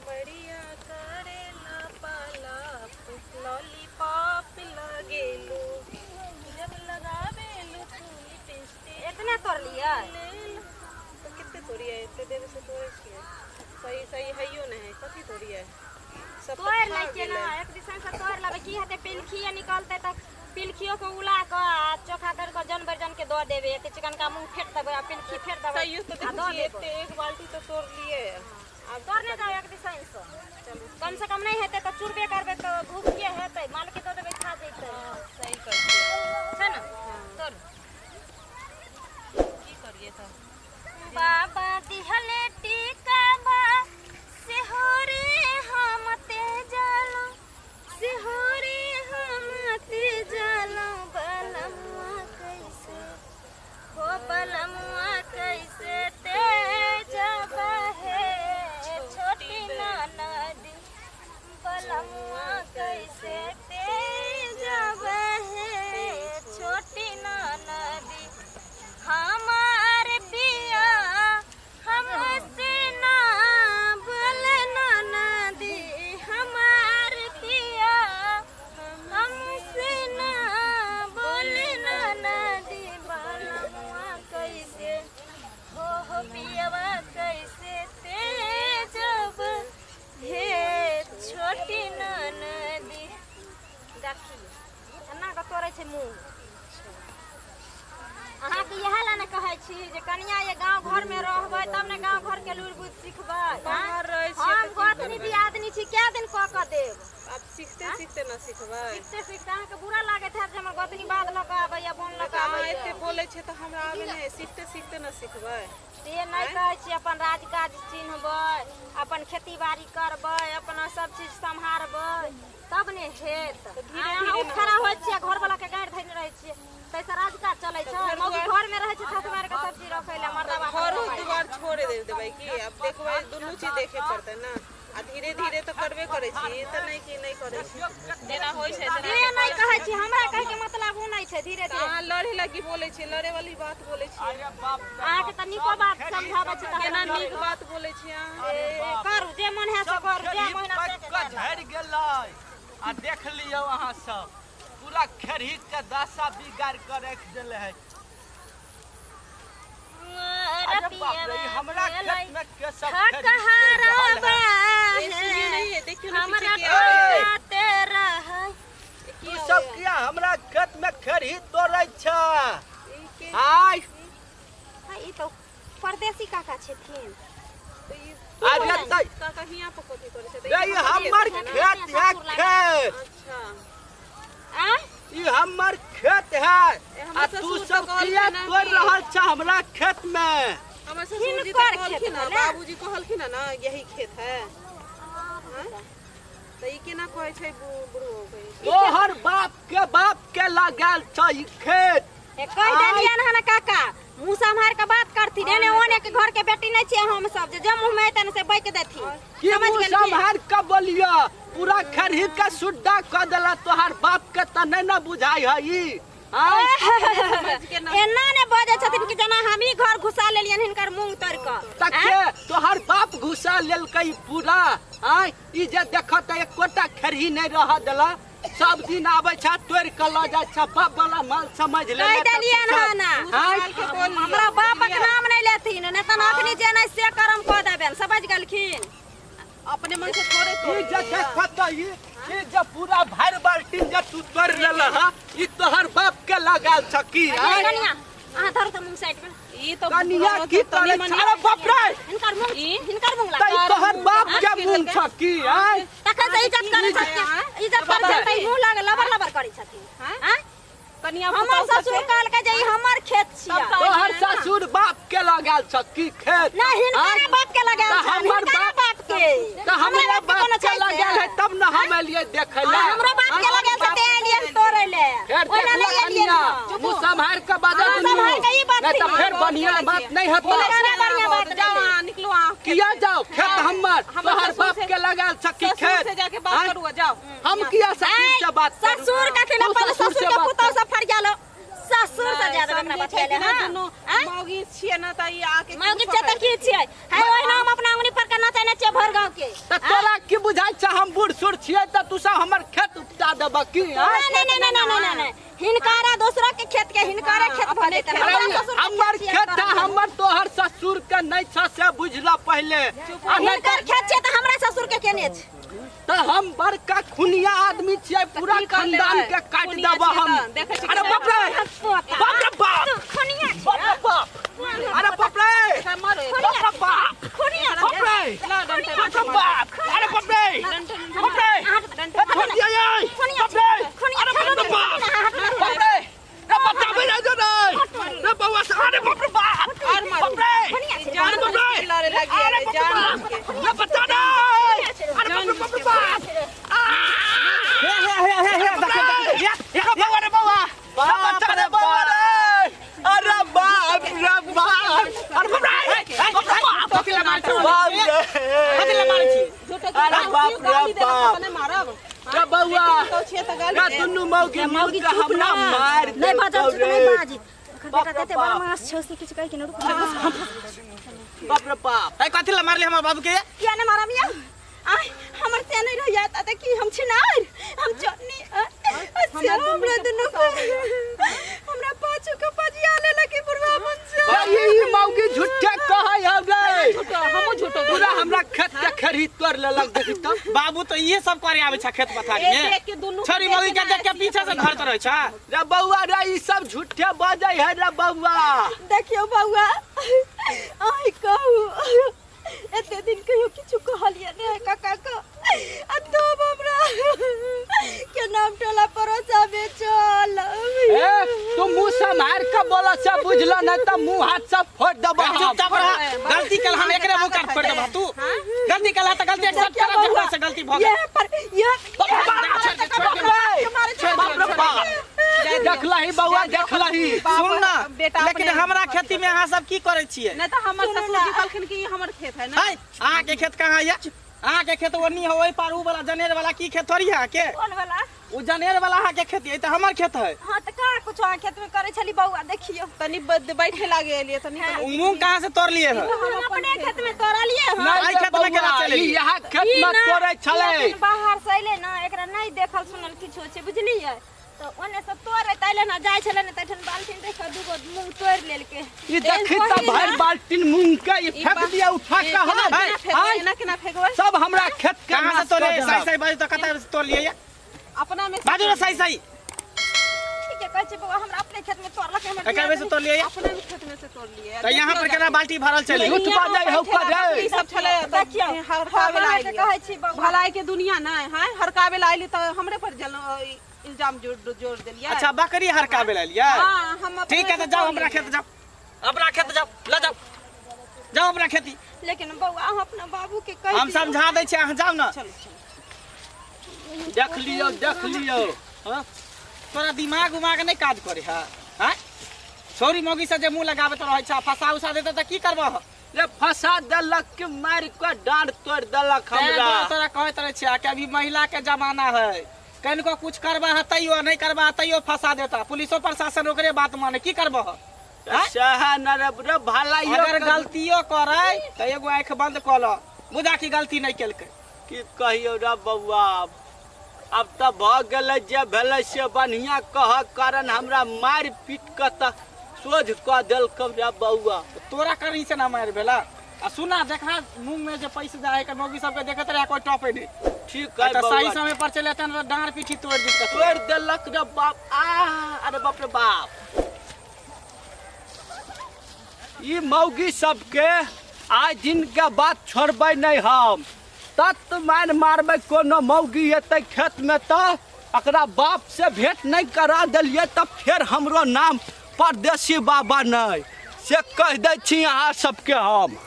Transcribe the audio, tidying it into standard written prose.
कमरिया करेला पालाप लॉलीपॉप लगेलू जब लगावेलू तू लिपस्टिक एतना तोड़लियै तऽ कते तोड़ियै एते देर से तोड़ै छियै सही सही हैयो नहि है कथी तोड़ियै सब तऽ तोड़ि खा लै छियै ने गेलै एक दिसन से तोड़ि लेबै की हेतै पिलखिए निकलतै तऽ पिलखियो के उला कऽ आ चोखा करि कऽ जन बरजन के दऽ देबै एते चिकनका मूँग फेट देबै आ पिलखी फेट देबै तैयो तऽ आ देखै दऽ छियै देबै एते एक बाल्टी तऽ तोड़लियै आब की तोड़ने करबै जाउ एक दिसन से चलू कम ठीक से कम नहि हेतै तऽ चुरबे करबै तऽ भूखिए हेतै मालके दऽ देबै खा जैतै हँ सही कहै छियै छै ने हँ तोड़ की करियै तऽ बाबा दिहले टीका बा सेहोरे हम ते जालो सेहोरे हम ते जालो बलमुआ कैसे हो बलमुआ कैसे ते जब हे छोटी ननद बलमुआ कैसे ते जब हे छोटी ननदी हमार पिया हमसे ना बोलना नदी हमार पिया हमसे ना बोलना नदी बलमुआ कैसे हो हो पियवा कैसे तेजब हे छोटी ननदी देखी एना कऽ तोड़ै छै मुँह अहाँके इएह लए ने कहै छी जे कनिया ये गाँव घरमे रहबै तब ने गाँव घरके लूरि बुद्धि सिखबै बाहर रहै छियै हम तऽ की गोतनी करबै दियादनी छी कए दिन कऽ कऽ देब आब सीखते सीखते ने सिखबै सीखते सीखते अहाँके बुरा लागैत हैत जे हमर गोतनी बाध लऽ कऽ आबैया बोन लऽ तऽ कऽ अहाँ आबैया एते बोलै छियै तऽ हमरा आबै नहि सीखते सीखते ने सिखबै से नहि कहै छी अपन राज काज चिन्हबै अपन खेती बाड़ी करबै अपना सब चीज सम्हारबै तब ने हेत तऽ धीरे अहाँ धीरे उठ ने खड़ा होतै होइ छियै घरवला के गारि धैने रहै छियै ताहिसँ राज काज चलै तऽ छै घर मौगी दुआर घरमे रहै छै छत मारि कऽ सब चीज रखै लए तऽ मर्दाबा अपन घरो कमाइ दुआर छोड़े देबै की आब देखबै दुनू चीज देखे पड़तै ने आ धीरे धीरे तऽ करबे करै छी ई तऽ नहि कि नहि करै छी जेना होइ छै तेना से तऽ नहि करऽ कहै छी हमरा कहैके मतलब ओ नहि छै धीरे तऽ धीरे अहाँ लड़े लागी बोलै छियै लड़े वाली बात बोलै छियै अहाँके तऽ नीको बात समझाबै छी तऽ केना नीक बात बोलै छियै अहाँ ए, करू जे मन है से सब करू जे खेरही महीना पाकि से कऽ झड़ि गेलै आ देख लियौ अहाँ सब पूरा खेरही के दशा बिगाड़ि कऽ राखि देले है अरे बाप रे ई हमरा खेत में के सब खेरही तोड़ि रहल है ए सुनियो नहीं देखियो ने पीछे के आबै है तू सब किया हमरा खेत में खेरही तोड़ै छ आय ई तऽ परदेसी काका छथिन अरे तै काका हियाँ पर कथी करै छै रे ई हमर खेत है खेत अच्छा आँय ई हमर खेत है हमर आ तू ससुर तऽ सब कहलखिन किया हँ तोड़ कि- रहल छ हमरा खेत में हमर ससुर जी हिनकर तऽ खेत कहलखिन हँ भेलै? बाबूजी कहलखिन हँ ने यही खेत है आँय? तऽ ई केना कहै छै बुढ़ो तोहर बाप के लगाल छ ई खेत ए, कहि देलियनि हन काका मुँह सम्हारि के बात करथिन एने ओने के घर के बेटी नहि छियै हम सब जे जे मुँह में एतनि से बकि देथिन की समझ मुँह गेलखिन सम्हार के बोलियो पूरा खरही के सुड्डा क देला तोहर बाप के त नहीं न बुझाई है ई आँय? एना ने बजै छथिन कि जेना हमही घर घुसा लेलियनि हिनकर मूंग तोड़ि कऽ त के तोहर बाप घुसा लेलकै पूरा आँय ई जे देखत एकोटा खेरही नहीं रह देला सब दिन आबै छ तोड़ि के लऽ जाइ छ बाप वाला माल समझ ले कहि देलियनि हन हमरा बापक नाम नहि लेथिन नहि तऽ अखनी जे नहि से करम कऽ देबनि समझ गेलखिन अपने मन से थोड़े ई तोड़ जे देखत ई ई जे पूरा भरि बाल्टीन जे तू तोड़ि लेलह हँ, ई तोहर बाप के लगाल छ की आँय? कनिया अहाँ धरू तऽ मुँह साइड में ई तो कनिया की तनी करै मनी छ अरे बाप रे हिनकर मुँह हिनकर मुँह तै लगा तोहर बाप के मुँह छ की आँय तखन से इज्जत करै छथिन इज्जत करै छथिन तऽ मुँह लग लबर लबर करै छथिन आँय कनिया हमर ससुर कहलकै जे ई हमर खेत छियै तोहर ससुर बाप के लगाल छ की खेत नहि हिनकरे आँय? बाप के लगायल तऽ छनि हमर हिनकरे बाप बाप के तऽ हमरा हमरा बाप के बाप कोनो के छै से? लगायल है तब न हम एलियै देखै आ, लए हमरो बाप के लगायल छै ते एलियन तोड़ै ले फेर ओहिना देखलो नहि एलियन कनिया हम। मुँह सम्हारि के बाजऽ हाँ, दुनू सम्हारि के ई बात नहि तऽ ठीक। फेर बढ़िया बात नहि हेतौ बढ़िया बढ़िया बात जाओ अहाँ निकलो अहाँ किया जाओ खेत हमर हमर तोहर ससुर बाप से- के लगायल छ की ससुर खेत से जाके बात आँय? करू जाओ हम किया ससुर से बात करू? ससुर कथी तू अपन ससुर ससुर से के बात पुतहु कर। सब फरियालो ससुर से ज्यादा समझै ओकरा छै बतियाले कि ना हाँ दुनू आँय? मौगी छियै ना तऽ ई आके मौगी छै तऽ की छियै है ओहिना हम अपना अंगुली पर के नचै छियै भर गाँव के तऽ तोरा की बुझाइ छै हम बूढ़ सूढ़ छियै तऽ तू सब हमर खेत उपजा देबह की आँय? नहीं नहीं नहीं नहीं नहीं नहीं हिनकारा दोसरा के खेत के हिनकारे खेत भऽ जेतै अरे हमरा ससुर के हमर छियै, खेत तोरा है, हमर तोहर ससुर के नहीं छ से बुझल पहिले आ नहीं हिनकर खेत छै तऽ हमरा ससुर के केने छै तऽ हम बड़का खुनिया आदमी छियै पूरा की कर लेबै? खानदान के काटि खुनिया देबह छियै हम तऽ देखै छियै अरे केना बाप रे बाप रे बाप खुनिया छै बाप रे बाप अरे बाप रे मारो बाप रे बाप खुनिया बाप रे बाप रे बाप अरे बाप रे बाप रे छोड़ दिया ये बाप रे अरे बाप रे बाप बाप रे रे बताबे ना जो रे रे बउआ से अरे बाप रे बाप और मारू। बाप रे जान अरे बाप रे लड़े लगी अरे है, बाप रे जान बाप के। रे बता दे अरे बाप रे बाप रे बाप हे हे हे हे हे देखियौ देखियौ हे हे बउआ रे बउआ रे बता रे बउआ रे अरे बाप रे बाप अरे बाप रे बाप रे बाप कथी ला मारै छी बाप रे कथी ला मारै छी झूठो अरे बाप रे गाली देलक बाप। तऽ नहि मारब रे बउआ कहै छियै तऽ गाली रे देत। दुनू मौगी मौगी मिल के चुप हमरा ना मार नहीं बाजब देलकौ छै तऽ नहीं रे। बाजी ओकर बाप बेटा रे तते बाप। बदमाश छै से किछु कहै के नहि रुक बाप रे बाप ए कथी ला मारली हमर बाबू के किया नहि मारब या आय हमर से नहीं रहिया त की हम छिनार हम चटनी से हमरा दुनू हमरा पाछू के पजिया लेलक ई बुढ़वा मुंजा रे ई मौगी झूठे कहै हौ रे झूठो हमहूँ झूठो पूरा हमरा खेत के खरीद तोड़ लेलक देखी तऽ बाबू तो इहे सब करे आबै छै खेत पथारी ए में देख के दुनू छोरी मौगी के देख के पीछे से धरत रहै छै रे बउआ रे ई सब झूठे बजै है रे बउआ देखियौ बौआ आइ कहू एते दिन कहियो किछु कहलियै नहि काका के आ तब हमरा के नाम टोला परोसा बेचल ए तू मुंह सम्हार के बोला से बुझल नहीं तऽ मुंह हाथ सब फोड़ देबह हम चुपचाप रह गलती कल हम एकरे मुंह काट फोड़ देबह तू गलती कल त गलती एक्सेप्ट कर हमरा से गलती भ गेल ये पर ये बाप रे छोड़ दे, छोड़ बाप रे बाप देखलही बउआ देखलही सुन ना बेटा लेकिन अपने हमरा खेती में अहाँ सब की करै छियै नहि तऽ हमर सुनू ससुर ना। जी कहलखिन कि ई हमर खेत है ना है अहाँ के खेत कहाँ ये अहाँ के खेत ओनी हो ओहि पार उ वाला जनेर वाला की खेत थोड़ी है अहाँ के कौन वाला उ जनेर वाला अहाँ के खेत ये तऽ हमर खेत है हाँ तऽ का कुछ अहाँ खेत में करै छली बौआ देखियौ तनी बैठे लागे एलियै तनी उ मूंग कहाँ से तोड़ लिए है हम अपने खेत में तोड़लियै हँ नहीं एहि रे खेत में केना बउआ, चलि ई एलियै? यहाँ खेत ई में ना, तोड़ै ई छलै अखन बाहर से अयलै ना एकरा नहि देखल सुनल किछो छै बुझलियै तऽ ओने से तोड़ैत अयलै ना जाइ छलै ने तैठन बाल्टीन देख कऽ दूगो मूँग तोड़ि लेलकै ई देखी तऽ भरि बाल्टीन मूंग के ई फेंक दिया उठा के केना हम केना फेकबै एना केना फेकबै सब हमरा खेत के कहाँ से नाश तोड़े कऽ सही देलक। सही बाजू तऽ कतऽ से तोड़ लिए ये अपना में बाजू ने सही सही ठीके कहै छै बौआ हमरा अपने खेत में तोड़लक हमर एकर से तोड़ लिए ये अपने में खेत में से तोड़ लिए तऽ यहाँ पर केना बाल्टी भरल चली झूठ बाजै हौ करे ई सब छलै देखियौ हरकावे हम ला अहाँके कहै छी बौआ भलाई के दुनिया नहि है हरकावे ला अयली तऽ हमरे पर जल इल्जाम जोड़ जोड़ देलियै अच्छा बकरी हरकावे ला लिए हाँ हम अपने ठीक है से तो जाओ तोड़ अपना लेलियै। खेत जाओ अपना खेत जाओ ल जाओ जाओ अपना खेती लेकिन बौआ अहाँ अपना बाबू के कहि हम दियौ। समझा दै छियै अहाँ जाउ ने चलू चलू देख लियौ देख लियौ हाँ? तोरा दिमाग उमाग नहि काज करे है आँय छौरी मौगी से जे मुँह लगाबैत रहै छै फंसा उसा देतै तऽ की करबह रे फंसा देलक कि मारि के डाँड़ तोड़ि देलक तें हमरा दुआरे तोरा कहैत रहै छियै कि अभी महिला के जमाना है कनिको कुछ करबह है तैयो नहि करबह है तैयो फंसा देता पुलिसो प्रशासन ओकरे बात माने की करबह आँय? सएह न रे रे भलाइयो अगर गलतियो करै तऽ एगो आँखि बंद कऽ लऽ मुदा की गलती नहि केलकै की कहियौ रे बौआ आब तऽ भऽ गेलै जे भेलै से बढ़िआँ कह कारण हमरा मारि पीट कऽ तऽ सोझ कऽ देलकौ रे बौआ तोरा करनी से ना मारि भेला आ सुना देखा मुंह में जे पैसा जाए के मौगी सबके देखत रहे कोई टॉपे नहीं ठीक है तऽ सही बौआ समय पर चले तन डांड पीठी तोड़ दित तोड़ि देलक रे बाप आ अरे बाप रे बाप ई मौगी सबके आइ दिन के बाद छोड़बै नहि हम तत मारि मारबै कोनो मौगी एतै खेतमे तऽ एकरा बाप से भेंट नहि करा देलियै तऽ फेर हमरो नाम परदेसी बाबा नहि से कहि दै छी अहाँ सबके हम।